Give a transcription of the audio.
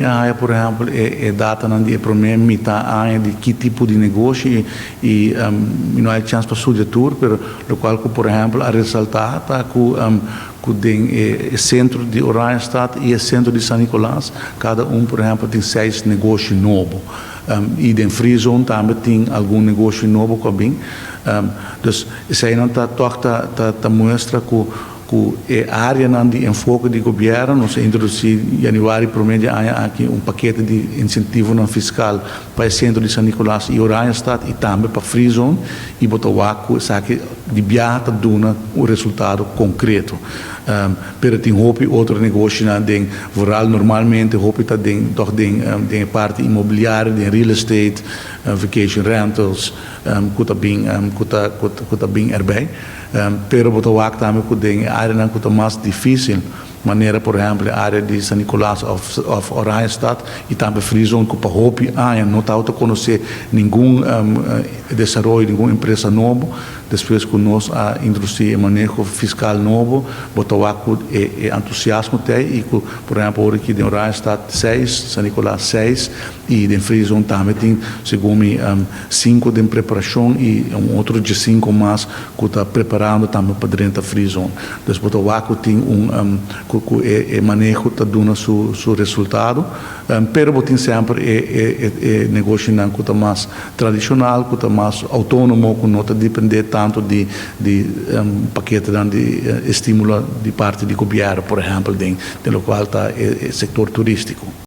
a haya, por ehempel, e datanan di e prome mita aña di ki tipo di negoshi y mi no a haya chance pa studia tur, pero locual cu, por ehempel, a resalta ta cu den e centro di Oranjestad y e centro di San Nicolas, cada un, por ehempel, tin seis negoshi nobo. Y den Free Zone tambe tin algun negoshi nobo cu a bin. Dus esey ta toch ta muestra cu e areanan di enfoke di gobierno. Nos a introduci januari prome di aña aki un pakete di incentivo fiscal pa e centro di San Nicolas y Oranjestad y tambe pa Free Zone, y bo ta wak cu esaki di biaha ta duna un resultado concreto. Pero tin hopi otro negoshinan den, vooral normalmente hopi ta den toch den parti inmobiliario, den real estate, vacation rentals, cu ta bin cu ta bin erbij. Pero bo ta wak tambe cu den areanan cu ta mas dificil, manera, por ehempel, area di San Nicolas of Oranjestad y tambe Free Zone, cu pa hopi aña no ta conoce ningun desaroyo, ningun empresa nobo. Despues cu nos a introduci e maneho fiscal nobo, bo ta wak e entusiasmo t'ey y cu, por ehempel, awor aki den Oranjestad 6, San Nicolas 6 y den Free Zone tambe tin, segun mi, 5 den preparacion y un otro di 5 mas cu ta preparando tambe pa drenta Free Zone. Dus bo ta wak cu tin cu e maneho ta duna su resultado, pero bo tin semper e negoshinan cu ta mas tradicional, cu ta mas autonomo, cu no ta depende tanto di pakete di estimulo di parti di gobierno, por ehempel, den locual ta e sector turistico.